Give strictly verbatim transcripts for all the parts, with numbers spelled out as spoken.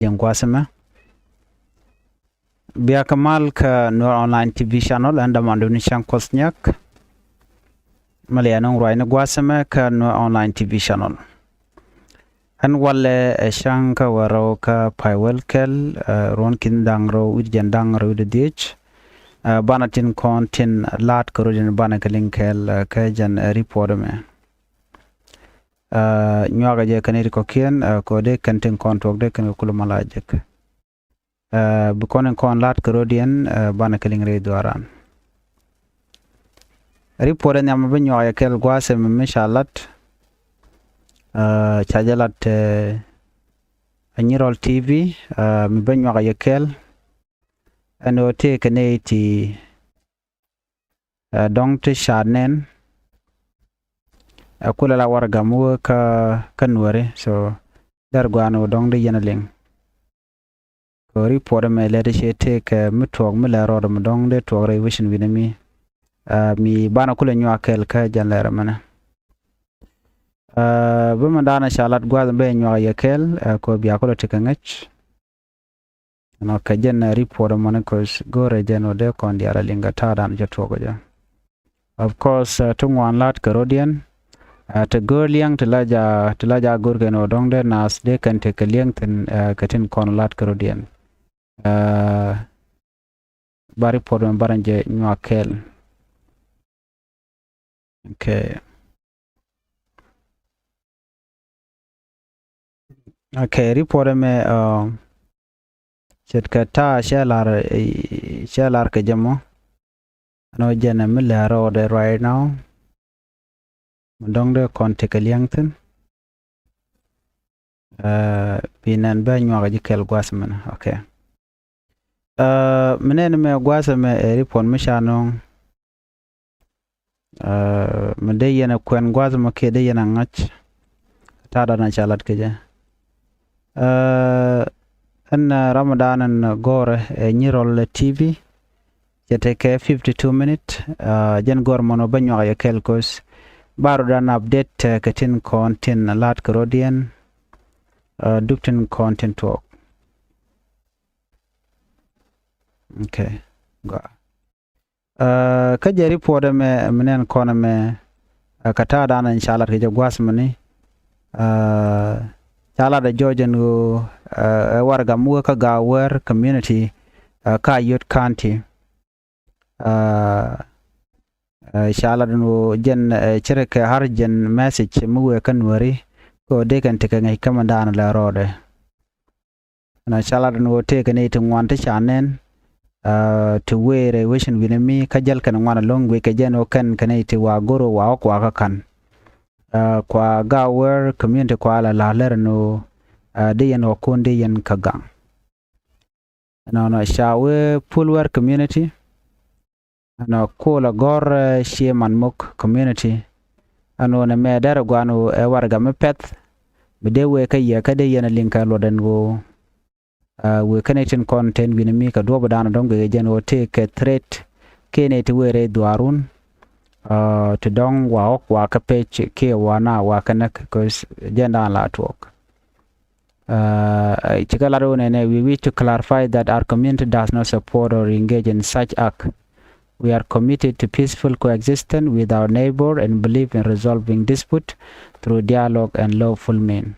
liŋ gua̱a̱th ɛmɛ. Bia kɛ mal kä Nuer Online T V channel, ɛn dämandu ni Cäŋ Kuɔth Nyak. Mɛ liɛn nuŋ ruacni gua̱a̱th ɛmɛ kä Nuer Online T V channel. Ɛn walɛ ɛ cäŋ kä wä rɛw kä pay wäl kɛl, ɛ, ruɔ̱n ki̱n da̱ŋ rɛw wi̱cdɛ jiɛn da̱ŋ rɛw wi̱cdɛ dhieec. Ɛ, banɛ tin kɔn tin la̱t kɛ rɔ̱diɛn banɛ kɛ liŋ kɛɛl, ɛ, kä jɛn, ɛ, report ɛmɛ. Ɛ, nyuakɛ jɛ kɛn i̱ ti kɔ̱kiɛn, ɛ, kɛ dee kɛn tin kɔn tuɔɔk dee kɛn kɛ kulɛ mal a jek. Ɛ, bi kɔn in kɔn la̱t kɛ rɔ̱diɛn, ɛ, banɛ kɛ liŋ rɛy dhuaaran. Report ɛ nhiam bi nyuak yɛ kɛɛl gua̱a̱th ɛmɛ mi ca lat. Ɛ, ca jɛ lat, ɛ, ɛ Nyirɔl T V, ɛ, mi bi nyuak yɛ kɛɛl. Ɛn ɣöö tëëkɛ nɛy ti, ɛ, dɔ̱ŋ ti ca nɛn. Ɛ, kulɛ la warɛgak mi wee kä, kä Nuääri. So, dɛr gua̱a̱n ɣöö dɔ̱ŋ dee yɛn a liŋ. Kɛ report ɛmɛ lɛ ti cɛ tëëkɛ mi tuɔɔk mi lɛ rɔɔdɛ mi dɔ̱ŋ dee tuɔɔk rɛy wecin wi̱nɛ mi. Ɛ, mi banɛ kulɛ nyuak kɛɛl kä jɛn lɛr ɛmɛnɛ. Ɛ, bi mɛn da̱a̱n ca lat gua̱a̱th ɛmɛ ben nyuak yɛ kɛɛl, ɛ, kɛ bia kulɛ tekɛ ŋäc. Ɛnɔ kɛ jɛn, ɛ, report ɛmɔni kɛ go̱rɛ jɛn ɣöö dee kɔn diaal a liŋ kɛ ta̱a̱ da̱a̱n cɛ tuɔɔk kɛ jɛ. Of course, ɛ, ti ŋuan la̱t kɛ rɔ̱diɛn, ɛ, ti go̱o̱r liɛŋ ti la ja, ti la ja go̱o̱r kɛn ɣöö dɔ̱ŋ dee naath dee kɛn tekɛ liɛŋ thi̱n, ɛ, kɛ tin kɔn la̱t kɛ rɔ̱diɛn. Ɛ, ba report mɛ banɛ jɛ nyuak kɛɛl. Okay. Okay, report ɛmɛ, ɛ, ce̱tkɛ ta̱a̱ cɛ lar, ɛ, cɛ lar kɛ jɛ mɔ. Ɛn ɣöö jɛn ɛ mi lɛ rɔɔdɛ right now. Mi dɔ̱ŋ dee kɔn tekɛ liɛŋ thi̱n. Ɛ, bi nɛn bɛ nyuak ji̱ kɛl gua̱th mɛnɛ. Okay. Ɛ, mi nɛn mɛ gua̱th mɛ ɛ report mi ca nööŋ. Ɛ, mi dee yɛn ɛ kuɛn gua̱th mɛ kiɛ dee yɛn ɛ ŋa̱c. Ta̱a̱ dan ca lat kɛ jɛ. Ɛ, ɛn, ɛ, ram dan ɛn go̱o̱rɛ ɛ Nyirɔl T V. Cɛ tekɛ fifty two minute, ɛ, jɛn go̱o̱r mɔnɔ bä nyuak yɛ kɛl kos. Ba rɔ dan update, ɛ, kɛ tin kɔn tin la̱t kɛ rɔ̱diɛn, ɛ, duk tin kɔn tin tuɔɔk. Okay. Gɔaa. Ɛ, kä jɛ report ɛmɛ, mi nɛn kɔn ɛmɛ, ɛ, kɛ ta̱a̱ dan ɛn ca lat kɛ jɛ gua̱th mɛni. Ɛ, ca lat ɛ jɔɔc ɛn ɣöö, ɛ, ɛ warɛgak mi wee kä Gaawɛr community, ɛ, kä Ayod County. Ɛ, ɛ, ca lat ɛn ɣöö jɛn, ɛ, ce̱tkɛ urgent message mi wee kä Nuääri kɛ ɣöö dee kɛn tekɛ ŋäc kä mɛn dan lɛ rɔɔdɛ. Ɛn ɣöö ca lat ɛn ɣöö tëëkɛ nɛy ti ŋuan ti ca nɛn, ɛ, ti wëë rɛy wecin wi̱nɛ mi kä jäl kɛn ŋuan ɛlɔ̱ŋ guic kɛ jɛn ɣöö kɛn kɛ nɛy ti wa go̱r ɣöö wa ɣɔ̱k wa kä ka̱n. Ɛ, kua Gaawɛr community kua la la̱r lɛr ɛn ɣöö, ɛ, dee yɛn ɣɔ̱kun dee yɛn kä gaŋ. Ɛnɔnɔ ca wee Pulwɛr community. Ɛnɔ kol a gɔ̱r, ɛ, cie man mok community. Ɛn ɣöö nɛ mɛ dɛr ɛ guan ɣöö ɛ warɛgak mi pɛth. Bi dee wee kä yɛ kä dee yɛn a liŋ kɛ luɔt ɛn ɣöö, ɛ, wee kä nɛy tin kɔn ten wi̱n mi kɛ duɔ̱ɔ̱p dan dɔ̱ŋ gɛ jɛn ɣöö tëëkɛ threat. Kiɛ nɛy ti wee rɛy dhuaarun. Ɛ, ti dɔ̱ŋ wa ɣɔ̱k wa kä pec kiɛ wa na wa kä näk kɛ jɛn dan la tuɔɔk. Ɛ, cikɛ lat wä nɛnɛ, we wish to clarify that our community does not support or engage in such act. We are committed to peaceful coexistence with our neighbor and believe in resolving dispute through dialogue and lawful mean.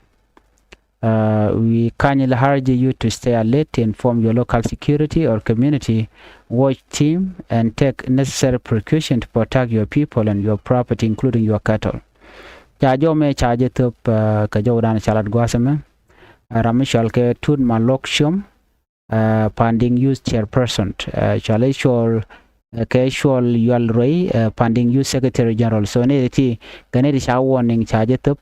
Ɛ, we kindly urge you to stay alert, inform your local security or community watch team, and take necessary precaution to protect your people and your property, including your cattle. Ca jɔw mɛ ca jɛ thöp, ɛ, kɛ jɔw dan ca lat gua̱a̱th ɛmɛ. Ɛ, ram mi cɔal kɛ Tut Malok Ciom, ɛ, Panding Youth Chairperson, ɛ, cɔal i̱ cɔl, ɛ, kɛ cɔl Yual Ruey, ɛ, Panding Youth Secretary General. So nɛy ti kɛ nɛy ti ca warning ca jɛ thöp.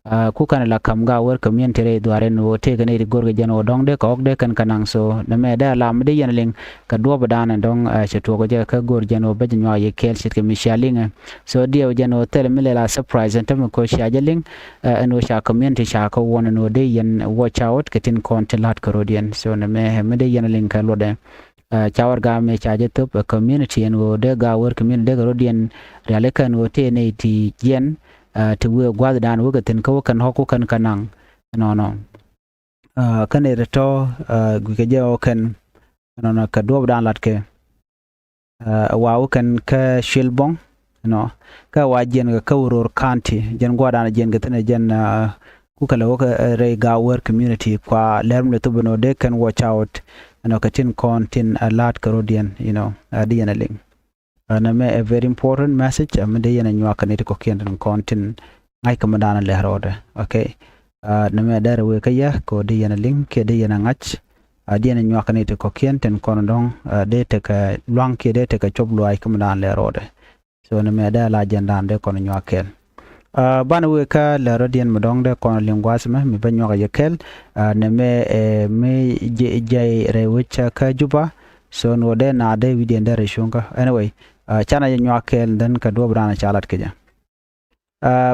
Ɛ, ku kɛn la ka̱m Gaawɛr community rɛy dhuaar ɛn ɣöö tëëkɛ nɛy ti go̱rkɛ jɛn ɣöö dɔ̱ŋ dee kɛ ɣɔ̱k dee kɛn kɛ naŋ. So nɛ mɛ dee a lam dee yɛn liŋ kɛ duɔ̱ɔ̱p dan ɛn dɔ̱ŋ, ɛ, cɛ tuɔɔk kɛ jɛ kä go̱r jɛn ɣöö bä jɛ nyuak yɛ kɛɛl ce̱tkɛ mi cia liŋɛ. So diɛw jɛn ɣöö thilɛ mi lɛ la surprise ɛn tämɛ kɛ ɣöö cia jɛ liŋ, ɛ, ɛn ɣöö ca community ca kɛ warn ɛn ɣöö dee yɛn watch out kɛ tin kɔn tin la̱t kɛ rɔ̱diɛn. So nɛ mɛ, ɛ, mi dee yɛn liŋ kɛ luɔtdɛ. Ɛ, ca warɛgak mɛ ca jɛ thöp, ɛ, community ɛn ɣöö dee Gaawɛr community dee kɛ rɔ̱diɛn rialikä ɛn ɣöö tëë nɛy ti jiɛn, ɛ, ti wëë gua̱thdan wä kɛ thi̱n kä wä kɛn ɣɔ̱k wä kɛn kä naŋ. Ɛnɔnɔ. Kä nɛy ti tɔ̱ guikɛ jɛ ɣɔw kɛn ɛnɔnɔ kɛ duɔ̱ɔ̱p dan lat kɛ wa wä kɛn kä cuil bɔŋ ɛnɔ kä wa jiɛn kɛ kä Uror County, jɛn gua̱a̱r dan jiɛn kɛ thi̱n ɛ jɛn kukɛ lɛ wä kɛ rɛy Gawär community kua lɛr mi lɛ thop ɛnɔ dee kɛn watch out ɛnɔ kɛ tin kɔn tin ɛ la̱t kɛ rɔ̱diɛn, you know, di yɛn ɛ liŋ. Nɛmɛ ɛ very important message mi dee yɛn ɛ nyuak kɛ ni ti kɔ̱kiɛn tin kɔn tin ŋa̱c kɛ mi dan ɛ lɛr rɔɔdɛ. Okay. Nɛmɛ dɛr ɛ wëë kä yɛ kɛ ɣöö dee yɛn ɛ liŋ kiɛ dee yɛn ɛ ŋa̱c. Dee yɛn ɛ nyuak kɛ ni ti kɔ̱kiɛn tin kɔn dɔ̱ŋ dee tekɛ lua̱ŋ kiɛ dee tekɛ cop luaac kɛ mi dan ɛ lɛr rɔɔdɛ. So nɛmɛ dee la jɛn dan dee kɔn nyuak kɛɛl. Banɛ wëë kä lɛr rɔ̱diɛn mi dɔ̱ŋ dee kɔn liŋ gua̱a̱th mɛ mi bä nyuak a yɛ kɛɛl. Nɛmɛ mi jɛy rɛy wec kä Juba. So ni wä dee na dee wi̱diɛn dee rɛy cuŋkä. Anyway, canɛ jɛ nyuak kɛɛl dhän kɛ duɔ̱ɔ̱p raan ca lat kɛ jɛ.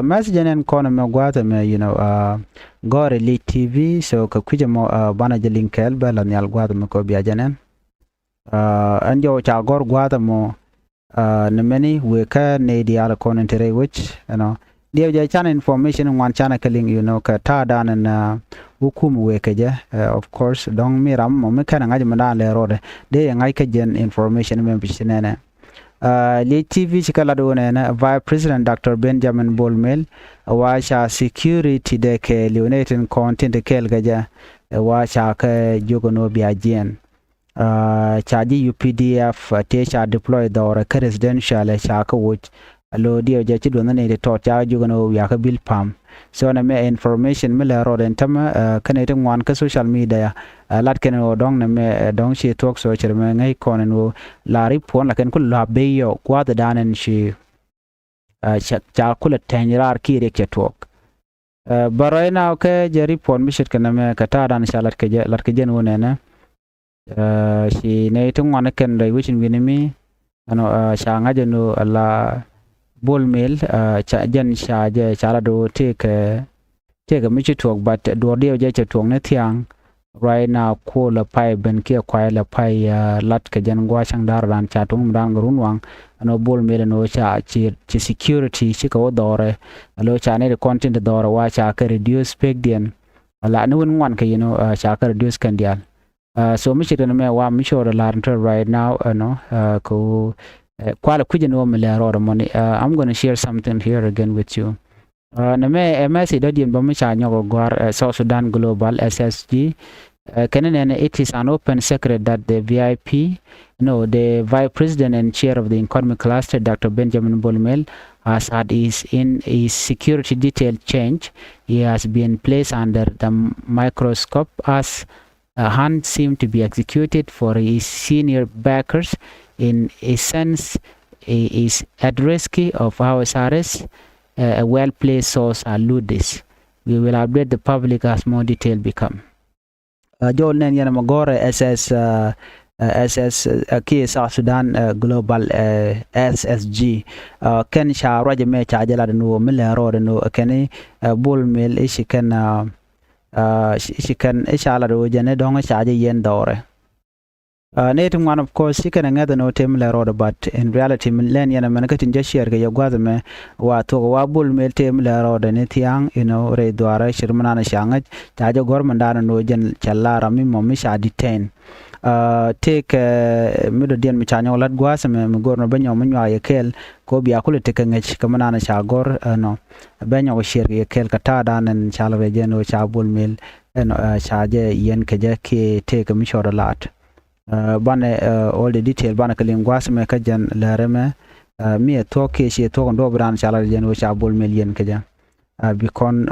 Message ɛn ɛn kɔn mɛ gua̱a̱th mɛ, you know, gɔ̱r ɛ Lic T V. So kɛ kui̱cɛ mɔ banɛ jɛ liŋ kɛɛl bɛ la nhial gua̱a̱th mɛ kɛ bia jɛ nɛn. Ɛn jɔw ca gɔ̱r gua̱a̱th mɔ. Ni mɛni wëë kä nɛy diaal kɔn in te rɛy wec ɛnɔ. Diɛw jɛ canɛ information ŋuan canɛ kɛ liŋ, you know, kɛ ta̱a̱ dan in wä kum wëë kɛ jɛ. Of course dɔ̱ŋ mi ram mɔ mi kɛn ɛ ŋa̱c mi dan lɛ rɔɔdɛ dee yɛ ŋa̱c kä jɛn information mɛ bi ci nɛnɛ. Lic T V ci kɛ lat wä nɛnɛ Vice President Doctor Benjamin Bol Mel wa ca security dee kɛɛl, you know, tin kɔn tin te kɛɛl kɛ jɛ wa ca kɛ jiök ɛn wä bia jiɛn. Ca ji̱ U P D F tëë ca deploy dhɔrɛ kä residential ca kä woc. Alo diɛw jɛ ci duɔnh ni ti tɔt ca kä jiök ɛn ɣöö wiakä bil pam. So nɛmɛ information mi lɛ rɔɔdɛ ɛn tämɛ kä nɛy ti ŋuan kä social media. Lat kɛn ɛn ɣöö dɔ̱ŋ nɛmɛ dɔ̱ŋ ci thuɔ̱k, so cɛ mɛ ŋäc kɔn ɛn ɣöö la ripuɔn la kɛn ku la bey yɔ gua̱a̱th dan ɛn ci ca kulɛ tɛny raar kiɛ riɛk cɛ tuɔɔk. But right now kɛ jɛ report mi ce̱tkɛ nɛmɛ kɛ ta̱a̱ dan ca lat kɛ jɛ, lat kɛ jɛn wä nɛnɛ. Ci nɛy ti ŋuan kɛn rɛy wecin wi̱ni mi ɛnɔ ca ŋa̱c ɛn ɣöö ala Bol Mel ca jɛn ca jɛ ca lat ɣöö tëëkɛ tëëkɛ mi ci tuɔɔk, but duɔ̱ɔ̱r diɛw jɛ cɛ tuɔɔk ni thia̱a̱ŋ. Right now kuɔl ɛ pay ben kiɛ kuay lɛ pay lat kɛ jɛn gua̱a̱th cäŋ da̱r dan ca tuŋ mi dan kɛ run waŋ. Ɛn ɣöö Bol Mel ɛn ɣöö ca ci security cikɛ wä dhɔrɛ. Alo ca nɛy ti kɔn tin ti dhɔrɛ wa ca kɛ reduce pekdiɛn. Ala ni win ŋuan kɛ, you know, ca kɛ reduce kɛn diaal. So mi ce̱tkɛ nɛmɛ wa mi cɔɔdɛ la̱r in tɔt right now ɛnɔ kɛ ɣöö kualɛ kui̱c ɛn ɣöö mi lɛ rɔɔdɛ mɔni. I'm gonna share something here again with you. Nɛmɛ ɛ message dɔ̱diɛn bä mi ca nyɔk ɛ gɔ̱a̱r ɛ South Sudan Global, S S G. Kɛn nɛn, it is an open secret that the V I P, no, the Vice President and Chair of the Economic Cluster, Doctor Benjamin Bol Mel, has had his in his security detail change. He has been placed under the microscope as a hand seem to be executed for his senior backers. In a sense, he is at risk of house arrest, a well-placed source alludes. We will update the public as more detail become. Jɔl nɛn yɛn mɛ gɔ̱rɛ S S, S S kiɛ South Sudan Global, S S G. Kɛn ca ruac mɛ ca jɛ lat ni wä mi lɛ rɔɔd ni wä kɛn Bol Mel i̱ ci kɛn, ci kɛn i̱ ca lat wä jɛn i̱ dɔ̱ŋ i̱ ca jɛ yɛn dhɔrɛ. Nɛy ti ŋuan, of course, ci kɛn ɛ ŋäth ɛn ɣöö tëë mi lɛ rɔɔdɛ, but in reality mi lɛn yɛn ɛmɛn kä tin jɛ share kɛ yɛ gua̱th ɛmɛ, wa thuɔ̱k wa Bol Mel tëë mi lɛ rɔɔdɛ ni thia̱a̱ŋ, you know, rɛy dhuaarä cir mi nan ca ŋäc ca jɛ gɔ̱r mi dan ɛn ɣöö jɛn cɛ la ram mi mɔ mi ca detain. Tëëkɛ mi dɔ̱diɛn mi ca nyɔk la̱t gua̱th ɛmɛ mi go̱r nɔ bä nyɔk mi nyuak yɛ kɛɛl kɛ ɣöö bia kulɛ tekɛ ŋäc kɛ mi nan ca gɔ̱r ɛnɔ. Bɛ nyɔk share kɛ yɛ kɛɛl kɛ ta̱a̱ dan ɛn ca lɛ rɛc ɛn ɣöö ca Bol Mel ɛnɔ ca jɛ yɛn kɛ jɛ kiɛ tëëkɛ mi cɔɔdɛ la̱t. Banɛ all the detail banɛ kɛ liŋ gua̱a̱th mɛ kä jɛn lɛr ɛmɛ. Mi ɛ thuɔ̱k kiɛ ci ɛ thuɔ̱k ɛn duɔ̱ɔ̱p raan ca lat jɛn wee ca Bol Mel yɛn kɛ jɛ. Bi kɔn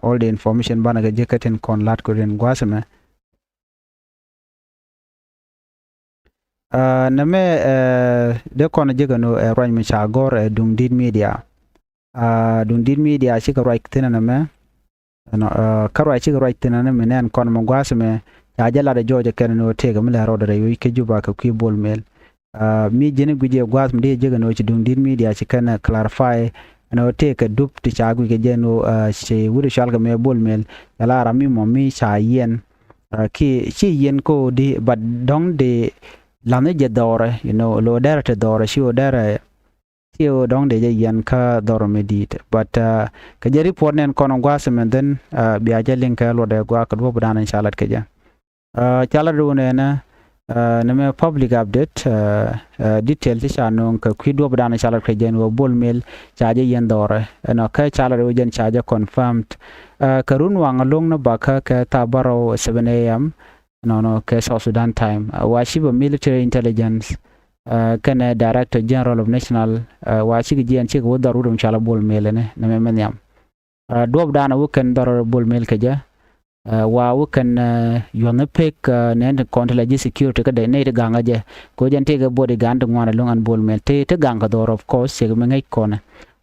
all the information banɛ kɛ jek kä tin kɔn lat kɛ rin gua̱a̱th mɛ. Nɛmɛ dee kɔn jek ɛn ɛ ruac mi ca gɔ̱r ɛ Duŋdi̱t Media. Duŋdi̱t Media cikɛ ruac thi̱n ɛn ɛmɛ. Ɛnɔ kä ruac cikɛ ruac thi̱n ɛn mi nɛn kɔn mi gua̱a̱th mɛ ca jɛ lat ɛ jɔɔc ɛ kɛn ɛn ɣöö tëëkɛ mi lɛ rɔɔdɛ rɛy wec kä Juba kɛ kui̱ Bol Mel. Mi ji̱n guic ɛ gua̱a̱th mi dee jek ɛn ɣöö ci Duŋdi̱t Media ci kɛn ɛ clarify ɛn ɣöö tëëkɛ dup ti ca guic kɛ jɛ ɛn ɣöö ci wut ɛ cual kɛ mɛ Bol Mel ca la ram mi mɔ mi ca yiɛn. Kiɛ ci yiɛn kä ɣöö di, but dɔ̱ŋ di la̱nh jɛ dhɔrɛ, you know, lo̱ dɛrɛ ti dhɔrɛ ci ɣöö dɛrɛ kiɛ ɣöö dɔ̱ŋ dee jɛ yɛn kä dhɔr mi di̱i̱t. But kɛ jɛ report nɛn kɔn gua̱a̱th mɛn dhin bia jɛ liŋ kɛ luɔtdɛ gua̱a̱k kɛ duɔ̱ɔ̱p dan in ca lat kɛ jɛ. Ca lat wun ɛnɛ nɛ mɛ public update, detail ti ca no̱o̱ŋ kɛ kui̱ duɔ̱ɔ̱p dan in ca lat kɛ jɛ ɛn ɣöö Bol Mel ca jɛ yɛn dhɔrɛ ɛnɔ kɛ ca lat wun jɛn ca jɛ confirmed. Kɛ run waŋ lo̱ŋ ni bakä kɛ thaa bärɔw seven A M nɔnɔ kɛ South Sudan time. Wa chief of military intelligence kɛnɛ director general of national, wa cikɛ jiɛn cikɛ wä dhɔr wut dɔ̱ŋ cɔal a Bol Mel ɛnɛ nɛ mɛ mɛ nhiam. Duɔ̱ɔ̱p dan wä kɛn dhɔr Bol Mel kɛ jɛ. Wa wä kɛn yuɔ̱thni pek nɛn ti kɔn ti la ji̱ security kä dee nɛy ti gaŋ kä jɛ. Kɛ wä jɛn tëëkɛ body gan ti ŋuan ɛlɔ̱ŋ ɛn Bol Mel tëë ti gaŋ kɛ dhɔr, of course, ciek mi ŋäc kɔnɛ.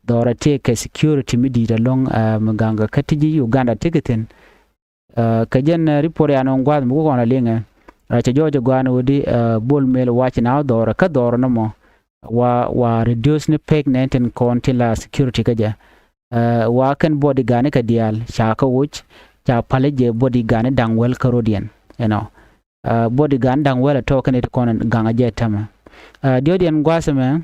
Dhɔr ɛ tëëkɛ security mi di̱i̱t ɛlɔ̱ŋ mi gaŋ kɛ kä ti ji̱ Uganda tëëkɛ thi̱n. Kɛ jɛn report yan ɣän gua̱a̱th mi ku kɔn a liŋɛ. Cɛ jɔɔc ɛ gɔaa ni ɣöö di Bol Mel wa ci na wä dhɔrɛ kä dhɔrɛ ni mɔ wa, wa reduce ni pek nɛn tin kɔn tin la security kä jɛ. Wa kɛn body gani kɛ diaal ca kä woc ca pali jɛ body gani da̱ŋ wäl kä rodiɛn, you know. Body gan da̱ŋ wäl a tɔk kɛn it kɔn gaŋ a jɛ tämɛ. Diɔ̱diɛn gua̱a̱th ɛmɛ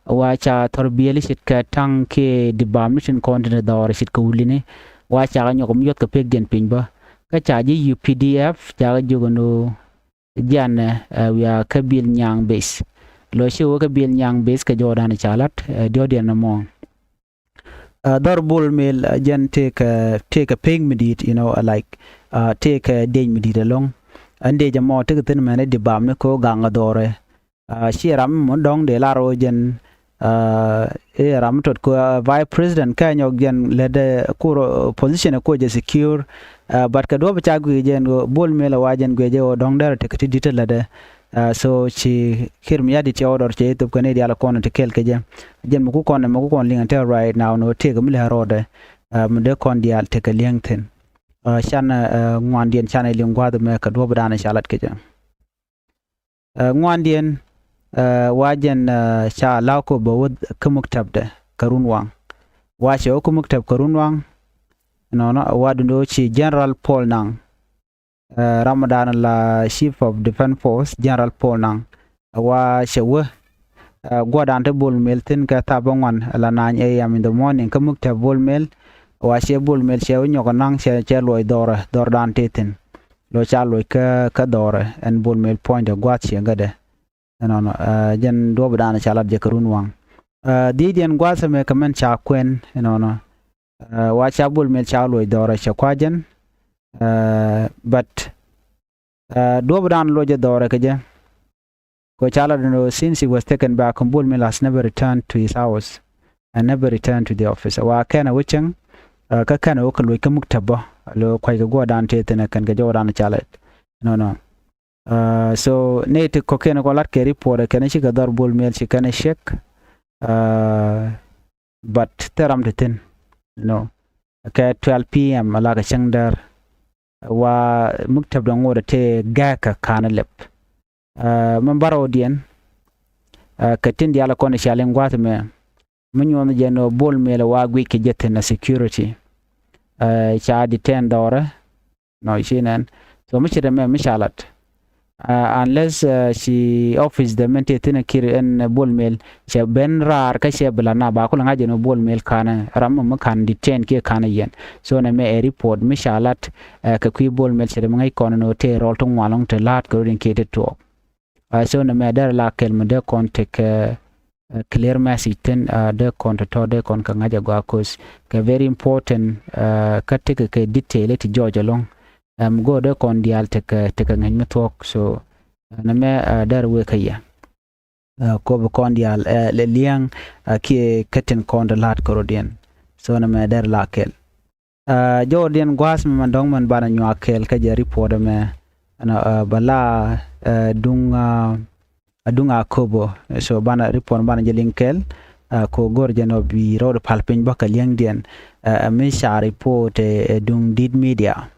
wa ca thɔr biɛli ce̱tkɛ taŋ kiɛ dibam ni tin kɔn tin dhɔr ce̱tkɛ wulini. Wa ca kɛ nyɔk mi yuɔth kɛ pek diɛn piny bä. Kä ca ji̱ U P D F ca kɛ jiök ɛn ɣöö jianɛ wiaa kä Bill Nyaŋ base. Lɔ ci wä kä Bill Nyaŋ base kɛ jɔɔdan ca lat diɔ̱diɛn ɛmɔ. Dhɔr Bol Mel jɛn tëëkɛ, tëëkɛ pek mi di̱i̱t, you know, like tëëkɛ dec mi di̱i̱t ɛlɔ̱ŋ. Ɛn dec ɛmɔ tëëkɛ thi̱n mɛn ɛ dibam ni kɛ ɣöö gaŋ ɛ dhɔrɛ. Ci ram mi dɔ̱ŋ dee lar ɣöö jɛn ɛ ram mi tot kɛ vice president kɛ nyɔk jɛn lätdɛ kur position ɛ kuɔ jɛ secure. But kɛ duɔ̱p ca guic jɛn ɣöö Bol Mel ɛ wa jɛn guic jɛ ɣöö dɔ̱ŋ derɛ tekɛ ti di̱t ɛ lätdɛ. So ci Kiir Mayardit cɛ order cɛ thop kɛ ni diaal kɔn ti kɛl kɛ jɛ. Jɛn mi ku kɔn, mi ku kɔn liŋ te right now ni wä tëëkɛ mi lɛ rɔɔdɛ mi dee kɔn diaal tekɛ li̱eŋ thi̱n. Can ŋuandiɛn can ɛ liŋ gua̱a̱th mɛ kɛ duɔ̱ɔ̱p dan ca lat kɛ jɛ. Ŋuandiɛn wa jɛn ca la̱w kɛ bä wä kä muktäbdɛ kɛ run waŋ. Wa cɛ wä kä muktäb kɛ run waŋ. Nɔnɔ wa dundo ci General Paul Nang. Ram dan la Chief of Defense Force General Paul Nang wa cɛ wä guɔdan ti Bol Mel thi̱n kɛ thaa bä ŋuan la nine A M in the morning kä muktäb Bol Mel. Wa cɛ Bol Mel cɛ wä nyɔk naŋ cɛ, cɛ luɔc dhɔrɛ, dhɔr dan ti thi̱n. Lɔ ca luɔc kä, kä dhɔrɛ ɛn Bol Mel puɔ̱nydɛ gua̱a̱th ciɛ ŋädɛ. Ɛnɔnɔ jɛn duɔ̱ɔ̱p dan ca lat jɛ kɛ run waŋ. Dhiecdiɛn gua̱a̱th ɛmɛ kɛ mɛn ca kuɛn ɛnɔnɔ. Wa ca Bol Mel ca luɔc dhɔrɛ cɛ kua̱ jɛn. But duɔ̱ɔ̱p dan luɔc jɛ dhɔrɛ kɛ jɛ. Kɛ ca lat ɛn ɣöö since he was taken back, Bol Mel has never returned to his house and never returned to the office. Wa kɛn a wä cäŋ kä kɛn a wä kɛ luɔc kä muktäb bä. Lo kuac kɛ guɔdan tëë thi̱n ɛ kɛn kɛ jɔwdan ca lat. Nɔnɔ. So ni ti kɔ̱kiɛn kɔn lat kɛ report ɛ kɛn cikɛ dhɔr Bol Mel ci kɛn check. But thil ram ti thi̱n, you know, kɛ twelve P M a la kɛ cäŋ däär. Wa muktäbdɛ ŋot a tëë gääkä ka̱n lɛp. Mɛn bärɔwdiɛn kɛ tin diaal kɔn cia liŋ gua̱a̱th mɛ. Mi nyuɔ̱n jɛ ni Bol Mel wa guic kɛ jɛ thi̱n a security. Ca detain dhɔrɛ. Nɔ ci nɛn. So mi ce̱t ɛmɛ mi ca lat. Unless ci office dɛ min tëë thi̱n a Kiir ɛn Bol Mel cɛ ben raar kä cɛ bi la na ba kulɛ ŋa̱c ɛn Bol Mel ka̱n ram mi ka̱n detain kiɛ ka̱n yɛn. So nɛ mɛ ɛ report mi ca lat kɛ kui̱ Bol Mel ce̱t ɛmɛ ŋäc kɔn ɛn ɣöö tëë rɔl ti ŋuan lɔŋ ti la̱a̱t kɛ rot in kiɛ ti tuɔɔk. So nɛ mɛ derɛ la kɛl mi dee kɔn tekɛ clear message thi̱n, dee kɔn tɔ̱tɔ̱ dee kɔn kɛ ŋa̱c a gɔaa, 'cause kɛ very important. Kä tekɛ kɛ detail ti jɔɔc ɛlɔ̱ŋ. Ɛm go̱o̱r dee kɔn diaal tekɛ, tekɛ ŋäc mi thuɔ̱k. So nɛ mɛ derɛ wek kä yɛ. Kop kɔn diaal lɛ liɛŋ kiɛ kä tin kɔn te la̱a̱t kɛ rot yɛn. So nɛ mɛ derɛ la kɛl. Jɔwdiɛn gua̱a̱th mɛ man dɔ̱ŋ mɛn banɛ nyuak kɛɛl kä jɛ report ɛmɛ. Ɛn bɛ la duŋ, duŋ Akobo. So banɛ report banɛ jɛ liŋ kɛɛl. Ko go̱r jɛ nɔ bi rɔɔd pal piny bä kɛ liɛŋdiɛn. Ɛ mi ca report ɛ duŋ Dit Media.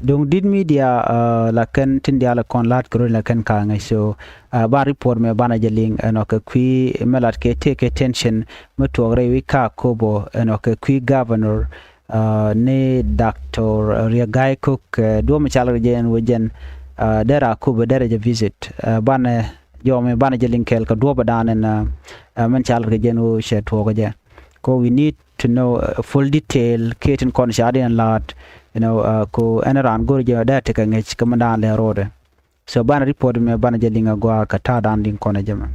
Duŋ Dit Media la kɛn tin diaal kɔn la̱a̱t kɛ rot la kɛn ka̱a̱ŋɛ. So ban report mɛ banɛ jɛ liŋ ɛnɔ kɛ kui̱ mɛ lat kɛ tëë kɛ tension mi tuɔɔk rɛy wi̱c kä Akobo ɛnɔ kɛ kui̱ governor ni Doctor Riek Gai Kok. Duɔ̱ɔ̱p mi cal rɛ jɛ ɛn wee jɛn derɛ Akobo derɛ jɛ visit. Banɛ Jɔw mi banɛ jɛ liŋ kɛɛl kɛ duɔ̱ɔ̱p ɛ da̱a̱n ɛn, ɛ, mɛn ca lat kɛ jɛn ɣöö cɛ tuɔɔk ɛ jɛ. Kɛ ɣöö we need to know, ɛ, full detail kiɛ tin kɔn ca diɛn la̱a̱t, you know, ɛ, kɛ ɣöö ɛn raan go̱r jɛ dee tekɛ ŋäc kɛ mɛn da̱a̱n lɛ ro̱o̱dɛ. So banɛ report mɛ banɛ jɛ liŋ agɔaa kɛ ta̱a̱ da̱a̱n liŋ kɔn ɛ jɛ mɛ.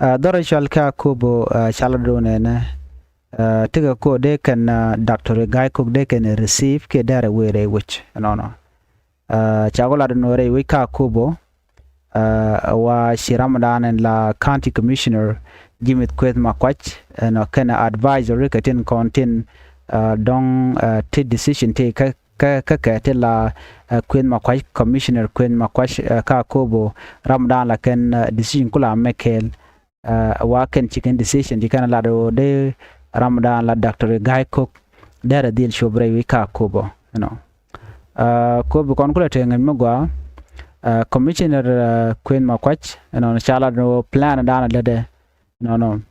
Ɛ, dhɔr ɛ cɔal kɛ Akobo, ɛ, ca lat do̱n ɛnɛ, ɛ, tekɛ kɛ ɣöö dee kɛn, ɛ, Doctor Gai Kok dee kɛn receive kiɛ dee rɛ wee rɛy wec ɛnɔnɔ. Ɛ, ca kɔ lat ɛn ɣöö rɛy wec kä Akobo, ɛ, wa ci ram dan ɛn la County Commissioner Jimmy Kueth Makuac, ɛnɔ kɛn advisory kɛ tin kɔn tin, ɛ, dɔŋ, ɛ, ti decision ti kä, kä, kä kɛ ti la, ɛ, Kueth Makuac, Commissioner Kueth Makuac, ɛ, kä Akobo, ram dan la kɛn, ɛ, decision kula mɛ kɛɛl. Ɛ, wa kɛn ci kɛn decision ci kɛn lat ɣöö dee ram dan la Doctor Gai Kok derɛ dhil cop rɛy wi̱i̱ kä Akobo, you know. Ɛ, Akobo kɔn kulɛ te ŋäc mi gɔaa, ɛ, Commissioner, ɛ, Kueth Makuac, you know, ca lat ɣöö plan dan lätdɛ, you know,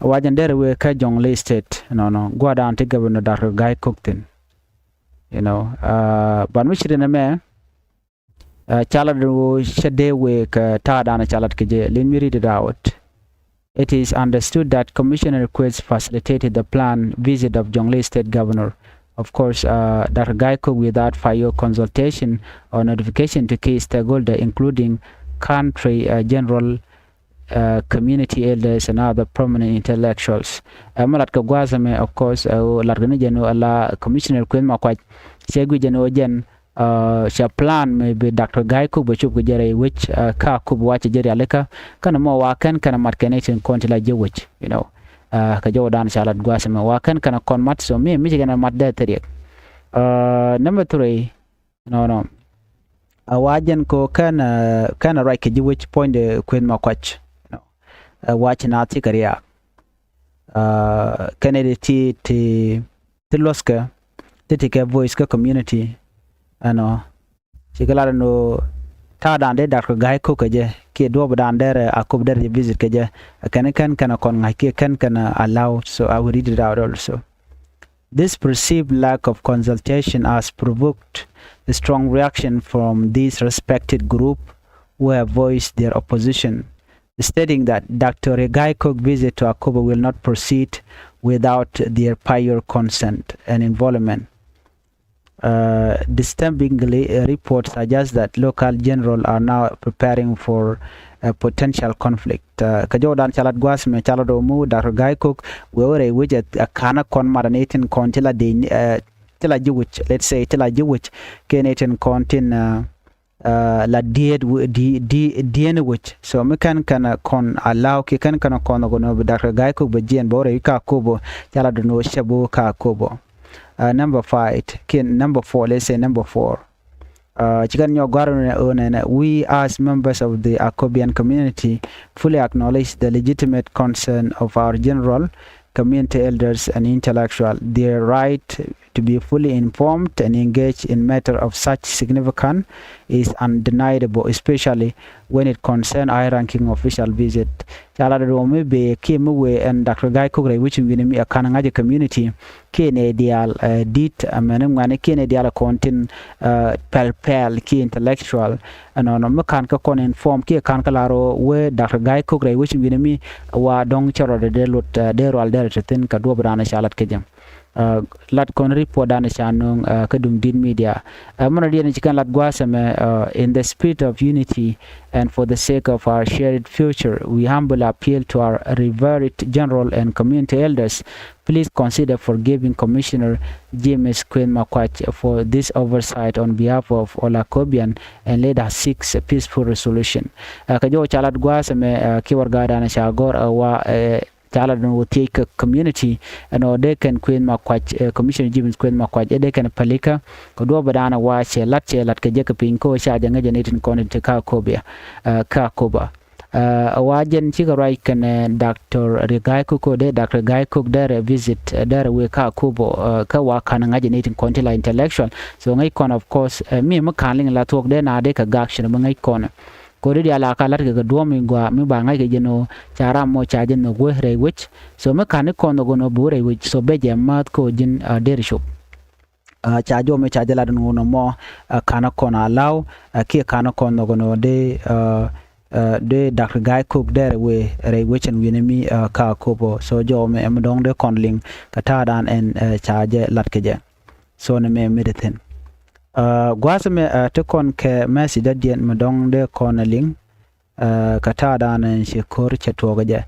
wa jɛn derɛ wee kä Jonglei State, you know, gua̱a̱th dan ti Governor Doctor Gai Kok thi̱n, you know. Ɛ, but mi ci rin ɛmɛ, ɛ, ca lat ɣöö cɛ dee wee kɛ ta̱a̱ dan ca lat kɛ jɛ. Let me read it out. It is understood that Commissioner Kueth facilitated the planned visit of Jonglei State Governor, of course, uh, Doctor Gai Kok, without prior consultation or notification to key stakeholder, including country, uh, general, uh, community elders and other prominent intellectuals. Ɛ, mɛ lat kɛ gua̱a̱th ɛmɛ, of course, ɛ, lat kɛ ni jɛn ɣöö ala Commissioner Kueth Makuac cɛ guic jɛn ɣöö jɛn, ɛ, cɛ plan mi bi Doctor Gai Kok bɛ cop kɛ jɛ rɛy wec, ɛ, kä Akobo wa cɛ jɛ rialikä. Kɛn mɔ wa kɛn kɛn mat kɛn itin kɔn ti la ji̱ wec, you know. Ɛ, kɛ jɔw dan ca lat gua̱a̱th ɛmɛ wa kɛn kɛn kɔn mat, so mi, mi ci kɛn mat dee thiriɛk. Ɛ, number three, nɔnɔ. Ɛ, wa jɛn ko kɛn, ɛ, kɛn ruac kɛ ji̱ wec puɔ̱nydɛ Kueth Makuac. Ɛ, wa ci na thikɛ riaak. Ɛ, kɛn ɛ ti, ti, ti luɔ̱thkɛ, ti ti kɛ voice kä community. Ɛnɔ. Ci kɛ lat ɛn ɣöö ta̱a̱ dan dee Doctor Gai Kok kɛ jɛ, kiɛ duɔ̱ɔ̱p dan derɛ Akobo derɛ jɛ visit kɛ jɛ. Ɛ, kɛn, kɛn, kɛn kɔn ŋa̱c kiɛ kɛn, kɛn allow. So I will read it out also. This perceived lack of consultation has provoked a strong reaction from this respected group who have voiced their opposition, stating that Doctor Gai Kok visit to Akobo will not proceed without their prior consent and involvement. Uh, disturbingly, a report suggests that local general are now preparing for a potential conflict. Uh, kɛ jɔw dan ca lat gua̱a̱th mɛ ca lat ɣöö mi Doctor Gai Kok wee wä rɛy wec ɛ, ɛ ka̱n ɛ kɔn mat ɛ ni tin kɔn ti la dee, ɛ, ti la ji̱ wec, let's say, ti la ji̱ wec, kɛ ni tin kɔn tin, ɛ, ɛ, la diet, di, di, diɛn wec. So mi kɛn kɛn kɔn allow kiɛ kɛn kɛn kɔn kɔn bi Doctor Gai Kok bɛ jiɛn bɛ wä rɛy kä Akobo, ca lat dun wä cɛ bi wä kä Akobo. Uh, number five, kiɛ number four, let's say number four. Uh, ci kɛn nyɔk gua̱r ɣöö nɛnɛ, we as members of the Akobian community fully acknowledge the legitimate concern of our general, community elders and intellectual. Their right to be fully informed and engaged in matter of such significance is undeniable, especially when it concern high-ranking official visit. Ca lat ɛ duɔ̱ɔ̱p mi bee kiɛ mi wee ɛn Doctor Gai Kok rɛy wec in wi̱ni mi ɛ ka̱n ŋa̱c ɛ community kiɛ nɛy diaal, ɛ, di̱t, ɛ, mɛn ŋuɛ̈ni kiɛ nɛy diaal ɛ kɔn tin, ɛ, pɛl pɛl kiɛ intellectual. Ɛnɔnɔ mi ka̱n kä kɔn inform kiɛ ka̱n kä lar ɣöö wee Doctor Gai Kok rɛy wec in wi̱ni mi wa dɔ̱ŋ cɛ rɔɔdɛ dee lot, ɛ, dee rual dee rɛ te thi̱n kɛ duɔ̱ɔ̱p dan ca lat kɛ jɛ. Uh, lat kɔn report dan ca nööŋ, uh, kä Dum Di̱t Media. Uh, mɛn rɔ diɛn ci kɛn lat gua̱a̱th ɛmɛ, uh, in the spirit of unity and for the sake of our shared future, we humbly appeal to our revered general and community elders, please consider forgiving Commissioner James Kueth Makuac for this oversight on behalf of all Akobian, and let us seek a peaceful resolution. Uh, kɛ jɔw ca lat gua̱a̱th ɛmɛ, uh, kiɛ warɛgak dan ca gɔ̱r, uh, wa, uh, ca lat dun wä thiec kɛ community ɛn ɣöö dee kɛn Kueth Makuac, eh, Commissioner James Kueth Makuac, eh, dee kɛn pälikä kɛ duɔ̱ɔ̱p ɛ dan wa cɛ lat, cɛ lat kɛ jɛ kɛ piny kä ɣöö ca jɛ ŋäc ɛ ni tin kɔn ti kä Akobo, eh, kä Akobo. Eh, wa jɛn cikɛ ruac kɛnɛ Doctor Riek Gai Kok, dee Doctor Gai Kok derɛ visit, eh, derɛ wee kä Akobo, eh, kä wa ka̱n ŋa̱c ɛ ni tin kɔn ti la intellectual. So ŋäc kɔn, of course, eh, mi mi ka̱n liŋ la thuɔ̱k dee na dee kɛ gak cin mi ŋäc kɔn. Kodi diaal a ka la̱t kɛ kɛ duɔ̱ɔ̱p mi gɔaa mi ba ŋa̱c kɛ jɛn ɣöö ca ram mɔ ca jɛ nhök wee rɛy wec. So mi ka̱n ni kɔn nhök ɛn ɣöö bi wä rɛy wec, so bɛ jɛ mäth kä ɣöö ji̱n, ah, deri cop. Ah, ca jɔw mi ca jɛ lat ɛn ɣöö nɔmɔ, ah, ka̱n kɔn a la̱w, ah, kiɛ ka̱n kɔn nhök ɛn ɣöö dee, ah, Dee Doctor Guy Cook dee rɛy wee rɛy wecin wi̱nɛ mi ka Akobo. So jɔw mɛ ɛmɛ dɔ̱ŋ dee kɔn liŋ kɛ ta̱a̱dan ɛn ca jɛ lat kɛ jɛ. So nɛ mɛ mi dee thi̱n. Gua̱a̱th mɛ ti kɔn kɛ message dɔ̱diɛn mɛ dɔ̱ŋ dee kɔn liŋ kɛ ta̱a̱dan ɛn ci ko̱r cɛ tuɔɔk jɛ.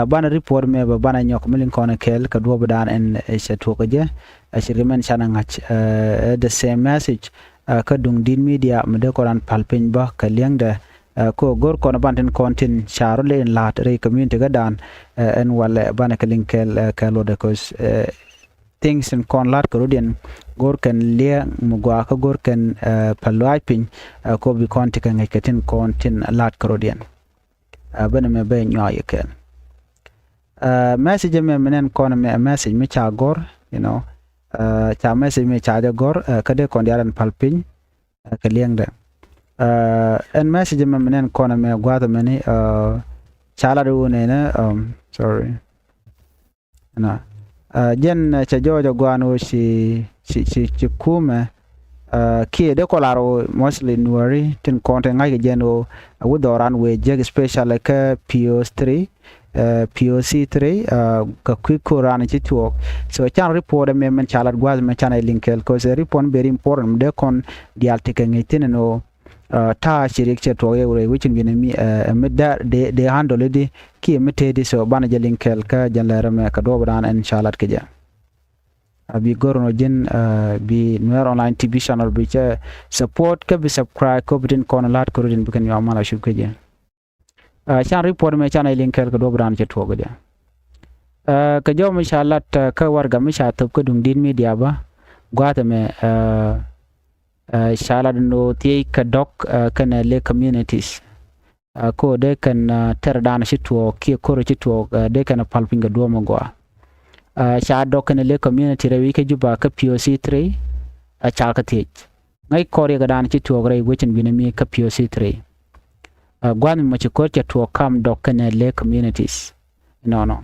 Banɛ report mɛ bɛ banɛ nyɔk mi liŋ kɔn kɛɛl kɛ duɔ̱ɔ̱pdan ɛn cɛ tuɔɔk jɛ. Cirkɛ mɛn canɛ ŋa̱c the same message kä duŋ di̱t media mi dee kɔn ran pal piny bä kɛ liɛŋdɛ. Ko go̱r kɔn ban tin kɔn tin ca rɔ lɛ in la̱a̱t rɛy community kädan ɛn walɛ banɛ kɛ liŋ kɛɛl kɛ luɔtdɛ kos things in kɔn la̱t kɛ rɔ̱diɛn go̱r kɛn liɛŋ mi gɔaa kä go̱r kɛn pal luaac piny. Ko bi kɔn ti kɛ ŋäc kɛ tin kɔn tin la̱t kɛ rɔ̱diɛn. Bänɛ mɛ bɛ nyuak yɛ kɛɛl. Message mɛ mi nɛn kɔn mɛ message mi ca gɔ̱r, you know, ca message mi ca jɛ gɔ̱r kä dee kɔn diaal ɛn pal piny kɛ liɛŋdɛ. Ɛn message mɛ mi nɛn kɔn mɛ gua̱a̱th mɛni ca lat wun ɛnɛ. Sorry. Na jɛn cɛ jɔɔc a guan wä ci ci ci ci kumɛ kiɛ dee kɔlar wä mostly Nuäri tin kɔn te ŋa̱c kɛ jɛn wä a wä dhɔran wee jek, especially kä P O three, P O C three kɛ kui̱ ko̱ran ci tuɔɔk. So can report mɛ mɛn ca lat gua̱th mɛ can a liŋ kɛɛl, cause report very important mi dee kɔn diaal ti kɛ ŋi̱c thin ɛn wä ta̱a̱ ci riɛk cɛ tuɔɔk yɛ wurɛ wecin wi̱nɛ mi mi dee dee handle di kiɛ mi tëëdi. So banɛ jɛ liŋ kɛɛl kä jɛn lɛrɛ mɛ kɛ duɔɔpdan ɛn ca lat kɛ jɛ. A bi go̱r nɔ ji̱n bi Nuer Online T V channel bi cɛ support kä bi subscribe kä bi tin kɔn la̱t kɛ rɔ̱diɛn bi kɛn yɔam mal a cup kä jɛ. Can report mɛ can a liŋ kɛɛl kɛ duɔɔpdan cɛ tuɔɔk kɛ jɛ. Kɛ jɔw mi ca lat kä warɛga mi ca thop kä duŋ di̱t media bä gua̱a̱th ɛmɛ ca lat ɛn ɣöö thiec kɛ dɔ̱k kɛnɛ lek communities. Ko dee kɛn tɛrdan ci tuɔɔk kiɛ ko̱r ci tuɔɔk dee kɛn pal piny kɛ duɔ̱ɔ̱p mi gɔaa. Ca dɔ̱k kɛnɛ lek community rɛy wi̱c kä Juba kä P O C three a ca kɛ thiec. Ŋäc kɔr yɛ kɛ dan ci tuɔɔk rɛy wecin wi̱nɛ mi kä P O C three. Gua̱n mi mɔ ci ko̱r cɛ tuɔɔk kam dɔ̱k kɛnɛ lek communities. Nɔnɔ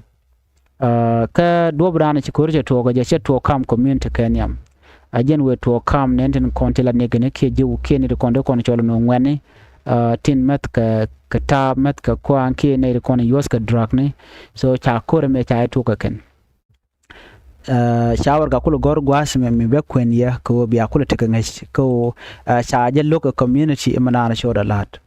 kä duɔ̱p dan ci ko̱r cɛ tuɔɔk jɛ cɛ tuɔɔk kam community kɛ nhiam. A jɛn wee tuɔɔk kam nɛn tin kɔn ti la nikini kiɛ jiw kiɛ ni ti kɔn ti kɔn cɔl ni ŋuɛni tin mɛth kɛ kɛ taap mɛth kɛ kuaŋ kiɛ nɛy ti kɔn yuɔth kɛ drug ni. So ca ko̱r ɛmɛ ca ituɔɔk kɛ kɛn. Ca wɛr ka kulɛ gɔ̱r gua̱a̱th mɛ mi bɛ kuɛn yɛ kɛ ɣöö bia kulɛ tekɛ ŋäc kɛ ɣöö ca jɛ lo̱k ɛ community ɛmɛ naan cɔɔdɛ la̱t.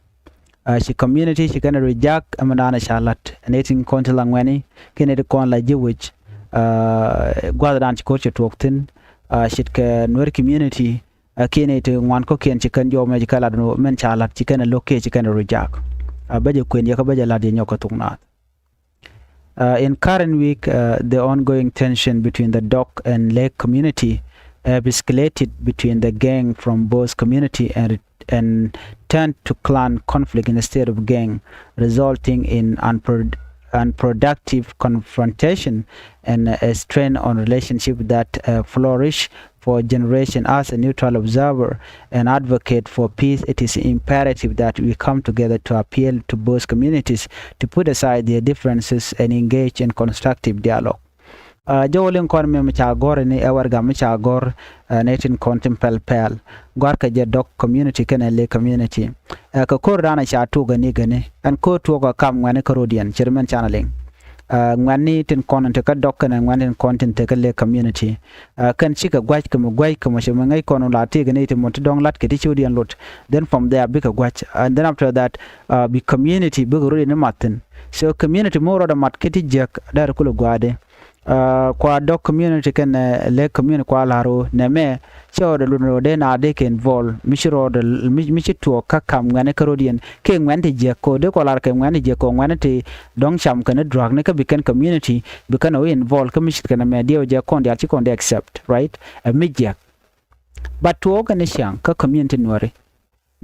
Ci community ci kɛn reject ɛmɛ naan ca la̱t nɛy tin kɔn ti la ŋuɛni kiɛ nɛy ti kɔn la ji̱ wec. Gua̱a̱th dan ci ko̱r cɛ tuɔɔk thi̱n ce̱tkɛ Nuer community kiɛ nɛy ti ŋuan kɔ̱kiɛn ci kɛn jɔw mɛ ci kɛn lat mɛn ca la̱t ci kɛn lo̱k kiɛ ci kɛn reject. Bä jɛ kuɛn yɛ kä bä jɛ la̱t yɛ nyɔk kä thuk naath. Uh, in current week, uh, the ongoing tension between the Dok and Lek community have escalated between the gang from both community and, and turned to clan conflict instead of gang, resulting in unpro-, unproductive confrontation and a strain on relationship that, uh, flourish for a generation. As a neutral observer and advocate for peace, it is imperative that we come together to appeal to both communities to put aside their differences and engage in constructive dialogue. Uh, jɛ wä liŋ kɔn mi mi ca gɔr ni ɛ wɛr gam mi ca gɔr, uh, ni tin kɔn tin pɛl pɛl. Gɔr kɛ jɛ Dok community kɛnɛ Lek community. Uh, kɛ ko̱r dan ca tuɔk gani gani. Ɛn ko̱r tuɔk a kam ŋuɛni kä rodiɛn, cɛ ri mɛn canɛ liŋ. Uh, ŋuɛni tin kɔn ti kä Dok kɛnɛ ŋuɛni tin kɔn tin te kä Lek community. Uh, kɛn cikɛ gua̱c kɛ mi gua̱c kɛ mi cɛ mi ŋäc kɔn la tëëk ni ti mɔ ti dɔ̱ŋ lat kɛ ti ciötdiɛn lot. Then from there bikɛ gua̱c. And then after that, uh, bi community bikɛ rot in mat thi̱n. So community mi rɔɔdɛ mat kä ti jiäk dee rɛ kulɛ gua̱a̱dɛ. Uh, kua Dok community kɛnɛ, uh, Lek community kua la̱r ɣöö nɛmɛ cɛ rɔɔdɛ lot rɔɔdɛ na dee kɛ involve mi ci rɔɔdɛ mi, mi ci tuɔɔk kä kam ŋuɛni kä rot yɛn kɛ ŋuɛn ti jiäk kɛ ɣöö dee kɔ la̱r kɛ ŋuɛn ti jiäk kɛ ɣöö ŋuɛn ti dɔ̱ŋ cam kɛn drug ni kä bi kɛn community bi kɛn ɣöö involve kä mi ce̱tkɛ nɛmɛ diɛw jɛ kɔn diaal ci kɔn dee accept, right? Ɛ mi jiäk. But tuɔɔk kɛn ni ciaŋ kä community Nuäri.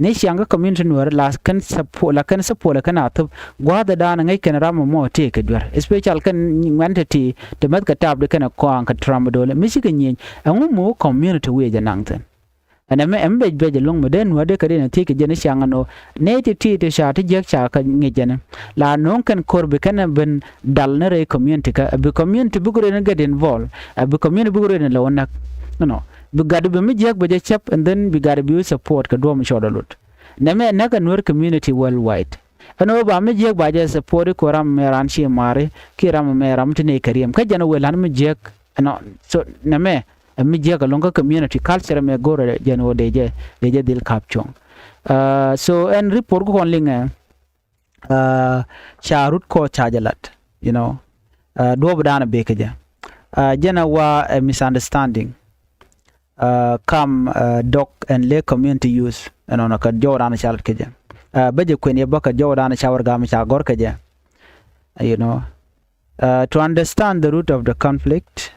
Ni ciaŋ kä community Nuäri la kɛn support, la kɛn support la kɛn a thop gua̱a̱th dan ŋäc kɛn ram mɔ tëë kɛ duer. Especial kɛn ŋuɛn te ti, te mɛth kɛ tap di kɛn a kɔaŋ kɛ tramadol. Mi cikɛ nyieny, ɛŋu mi wä community wi̱i̱ jɛ naŋ thi̱n. Ɛn ɛmɛ, ɛmɛ bec bec ɛlɔ̱ŋ mi dee Nuäär dee kɛ dee ni thiec kɛ jɛ ni ciaŋ ɛn ɣöö nɛy ti ti ti ca ti jiäk ca kɛ ŋic jɛ ni. La no̱o̱ŋ kɛn ko̱r bi kɛn ɛ ben dal ni rɛy community kä, bi community bikɛ rɛy ni get involve, ɛ bi community bikɛ rɛy ni lɛ wä näk. Nɔ, bi gat bi mi jiäk bi jɛ cäp, and then bi gat bi wä support kɛ duɔ̱ɔ̱p mi cɔɔdɛ lot. Nɛmɛ ɛ näk ɛ Nuäär community worldwide. Ɛn ɣöö ba mi jiäk ba jɛ support i̱ ko ram mɛ ran ci mari kiɛ ram mɛ ram ti ney kɛ riɛm kä jɛn ɛ wëë lan mi jiäk. Ɛnɔ, so nɛmɛ ɛ mi jiäk ɛlɔ̱ŋ kä community culture mɛ go̱rɛ jɛn ɣöö dee jɛ dee jɛ dhil kap cuɔ̱ŋ. So ɛn report ku kɔn liŋɛ ca rut kɔ ca jɛ lat, you know, duɔ̱ɔ̱p dan a bek kɛ jɛ. Jɛn a wa ɛ misunderstanding kam Dɔk and Lek community use ɛnɔnɔ kɛ jɔw dan a ca lat kɛ jɛ. Bä jɛ kuɛn yɛ bä kɛ jɔw dan a ca wär gam ca gɔr kɛ jɛ. You know, to understand the root of the conflict,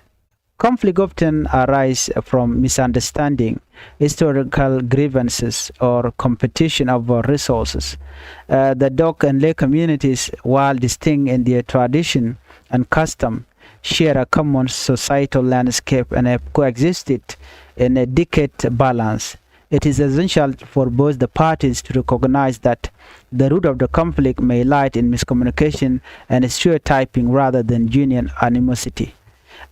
conflict often arise from misunderstanding, historical grievances, or competition over resources. The Dɔk and Lek communities, while distinct in their tradition and custom, share a common societal landscape and have coexisted in a delicate balance. It is essential for both the parties to recognize that the root of the conflict may lie in miscommunication and stereotyping rather than genuine animosity.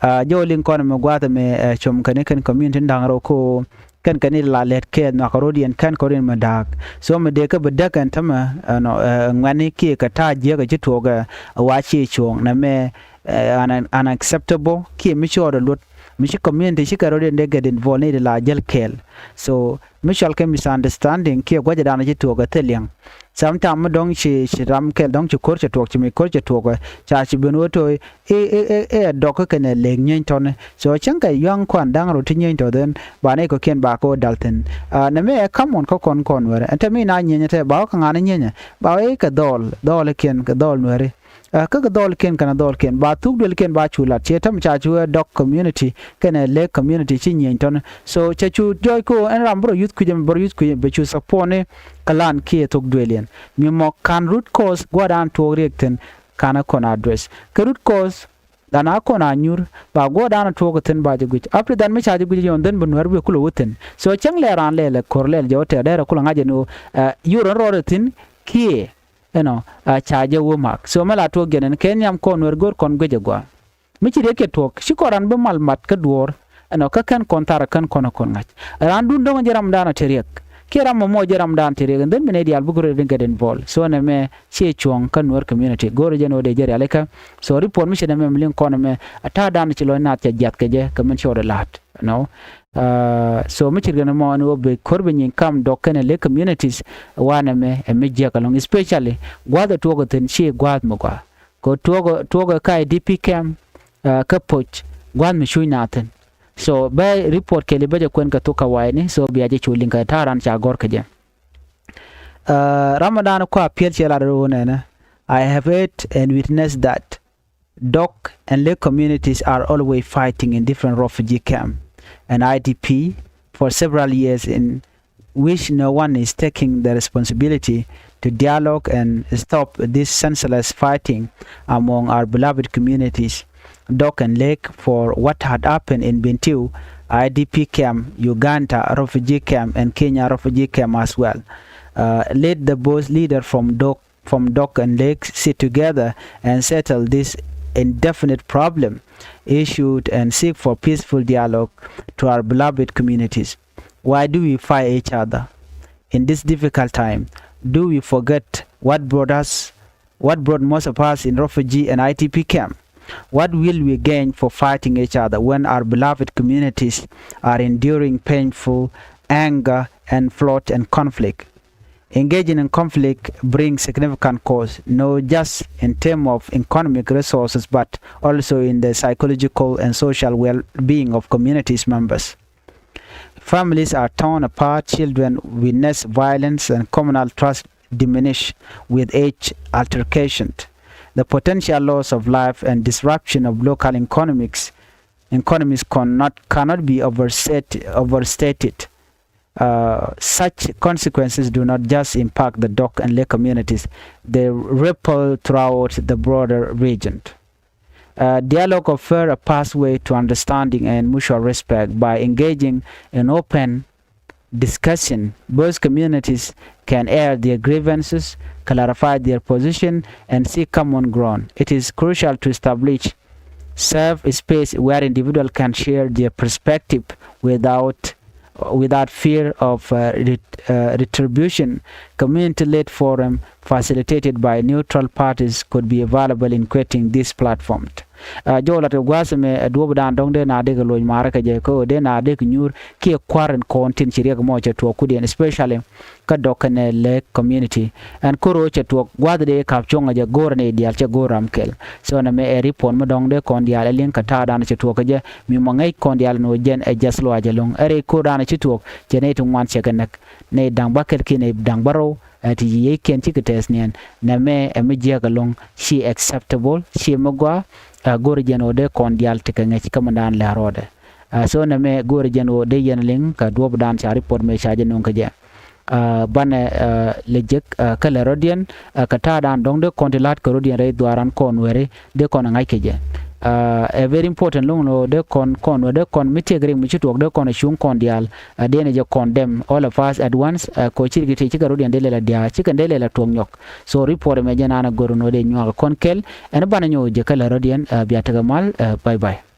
Jɔw liŋ kɔn mɛ gua̱a̱th mɛ com kɛn kɛn community da̱ŋ rɔ ko kɛn kɛn i̱ la lɛt kɛɛth nuakä ro̱diɛn kɛn kɔriɛn mɛ da̱a̱k. So mɛ dee kä bi däk ɛn tämɛ ɛnɔ ŋuɛ̈ni kiɛ kɛ ta̱a̱ jiäk ɛ ci tuɔɔkɛ wa ci cuɔ̱ɔ̱ŋ nɛ mɛ unacceptable kiɛ mi cɔɔdɛ luɔt mi ci community ci kɛ ro̱diɛn dee get involved ni di la jäl kɛɛl. So mi cɔal kɛ misunderstanding kiɛ gua̱cɛ dan ci tuɔɔkɛ thil liɛŋ. Sometimes mi dɔ̱ŋ ci ci ram kɛl dɔ̱ŋ ci ko̱r cɛ tuɔɔk ci mi ko̱r cɛ tuɔɔkɛ ca ci ben wä to̱ i̱ i̱ i̱ i̱ ɛ Dɔk kä kɛnɛ Lek nyieeny tɔ̱ni. So cäŋ kɛ yua̱ŋ kuan da̱ŋ rot ti nyieeny tɔ̱ then ba nɛy kɔ̱kiɛn ba kɛ wä dal thi̱n. Nɛ mi ɛ ka̱m ɣɔn kä kɔn kɔn Nuɛri ɛn te mi na nyieeny te ba wä kä ŋa̱n nyieeny ba wä i̱ kɛ dhɔl dhɔl kiɛn kɛ dhɔl Nuɛri. Kä kɛ dhɔl kiɛn kɛnɛ dhɔl kiɛn ba thuk duel kiɛn ba cu lat ciɛ täm ca cu ɛ Dɔk community kɛnɛ Lek community ci nyieeny tɔ̱ni. So cɛ cu jɔɔc ko ɛn ram bä rɔ yuth kui̱c ɛmɛ bä rɔ yuth kui̱c ɛmɛ bɛ cu support ni kɛ lan kiɛ thuk duel yɛn mi mɔ ka̱n root cause gua̱dan tuɔɔk riɛk thi̱n. Ka̱n a kɔn address kɛ root cause dan a kɔn a nyur ba guɔ̱ɔ̱r dan a tuɔɔk thi̱n ba jɛ guic. After that mi ca jɛ guic yɔn then bi Nuɛr bi kulɛ wä thi̱n. So cäŋ lɛ raan lɛl ɛ ko̱r lɛl jɛ wä tɛɛr dɛr ɛ kulɛ ŋa̱c ɛn ɣöö yur ɛn rɔɔdɛ thi̱n kiɛ ɛnɔ ca jɛ wä mak. So mɛ la tuɔɔk jɛn ɛn kɛ nhiam kɔn Nuɛr go̱o̱r kɔn guic ɛ gua̱a̱. Mi ci riɛk cɛ tuɔɔk ci kɔn raan bi mal mat kä duɔ̱ɔ̱r. Ɛnɔ kä kɛn kɔn thar kän kɔn kɔn ŋa̱c. Raan dun dɔ̱ŋ ji̱ ramdan a te riɛk kiɛ ram mɔmɔ ji̱ ramdan te riɛk and then bi nɛy diaal bi gurɛ din get involved. So nɛ mɛ ciɛ cuɔ̱ŋ kä Nuer community go̱o̱rɛ jɛ ni wä dee jɛ rialikä. So report mi ci nɛ mɛ mi liŋ kɔn mɛ a ta̱a̱ dan ci lɔc naath cɛ jiath kɛ jɛ kɛ min ci wä dee la̱a̱t. No. So mi ci riɛk ni mɔ ni wä bi ko̱r bi nyin kam Dɔk kɛnɛ Lek communities. Wanɛ mɛ ɛ mi jiɛk alɔŋ especially gua̱a̱th ɛ tuɔɔk ɛ thi̱n ci gua̱a̱th mi gua̱a̱ kɛ tuɔɔk tuɔɔk ɛ ka I D P camp. Kä poc gua̱a̱th mi cuc na thi̱n. So bä report kɛli bä jɛ kuɛn kɛ thok kä wa̱i̱ni so bia jɛ cu liŋ kɛ ta̱a̱ ran ca gɔ̱r kɛ jɛ. Ramadan kua piɛl cɛ lar ro̱o̱ nɛnɛ. I have heard and witnessed that Dɔk and Lek communities are always fighting in different refugee camp and I D P for several years in which no one is taking the responsibility to dialogue and stop this senseless fighting among our beloved communities. Dɔk and Lek for what had happened in Bentiu I D P camp, Uganda refugee camp, and Kenya refugee camp as well. Uh, let the both leader from Dɔk from Dɔk and Lek sit together and settle this indefinite problem issued and seek for peaceful dialogue to our beloved communities. Why do we fight each other in this difficult time? Do we forget what brought us, what brought most of us in refugee and I D P camp? What will we gain for fighting each other when our beloved communities are enduring painful anger and plot and conflict? Engaging in conflict brings significant costs, not just in terms of economic resources, but also in the psychological and social well-being of communities members. Families are torn apart, children witness violence, and communal trust diminish with each altercation. The potential loss of life and disruption of local economics, economies cannot, cannot be overset, overstated. Uh, such consequences do not just impact the Dɔk and Lek communities, they ripple throughout the broader region. Uh, dialogue offers a pathway to understanding and mutual respect. By engaging in open discussion, both communities can air their grievances, clarify their position, and seek common ground. It is crucial to establish safe space where individuals can share their perspective without without fear of uh, ret- uh, retribution. Community-led forum facilitated by neutral parties could be available in creating this platform. Uh, jɔw lat kɛ gua̱a̱th ɛmɛ ɛ duɔ̱ɔ̱p dan dɔ̱ŋ dee na dee kɛ loc maarä kɛ jɛ kä ɣöö dee na dee kɛ nyuur kiɛ kua̱r in kɔn tin ci riɛk mɔ cɛ tuɔɔk kudiɛn, especially kä dɔk kɛnɛ lɛ community. Ɛn kor ɣöö cɛ tuɔɔk gua̱a̱th dee kap cuɔ̱ŋ ɛ jɛ go̱o̱rɛ ni diaal cɛ go̱o̱r ram kɛl. So nɛmɛ ɛ report mi dɔ̱ŋ dee kɔn diaal ɛ liŋ kɛ ta̱a̱ dan cɛ tuɔɔk kɛ jɛ mi mɔ ŋäc kɔn diaal ni ɣöö jɛn ɛ just luac ɛlɔ̱ŋ. Ɛ rɛy kor dan ci tuɔɔk cɛ nɛy ti ŋuan cɛ kɛ näk, nɛy da̱ŋ bäkɛl kiɛ nɛy da̱ŋ bärɔw. Ɛ ti yiëëkiɛn cikɛ tɛth niɛn. Nɛmɛ ɛ mi jiäk ɛlɔ̱ŋ, ci acceptable, ci mi gɔaa. Ɛ go̱o̱rɛ jɛn ɣöö dee kɔn diaal ti kɛ ŋäc kä mi dan lɛ rɔɔdɛ. Ɛ so nɛmɛ go̱o̱rɛ jɛn ɣöö dee yɛn liŋ kɛ duɔ̱ɔ̱p dan ca report mëë ca jɛ nuŋ kɛ jɛ. Ɛ banɛ ɛ lɛ jek ɛ kä lɛ rɔ̱diɛn ɛ kɛ ta̱a̱ dan dɔ̱ŋ dee kɔn ti la̱t kɛ rɔ̱diɛn rɛy dhuaaran kɔn weri dee kɔn ɛ ŋa̱c kɛ jɛ. Ɛ very important lo̱ŋ ni ɣöö dee kɔn kɔn weri dee kɔn mi tiɛk rik mi ci tuɔɔk dee kɔn ɛ cuŋ kɔn diaal. Ɛ dee ni jɛ kɔn dɛm all of us at once ɛ kɔ ci rik ti ci kɛ rɔ̱diɛn dee lɛl ɛ diaal ci kɛn dee lɛl ɛ tuɔɔk nyɔk. So report ɛmɛ jɛ naan ɛ go̱r ni ɣöö dee nyuak ɛ kɔn kɛl. Ɛn banɛ nyɔk jɛ kä lɛ rɔ̱diɛn ɛ bia tekɛ mal ɛ bye bye.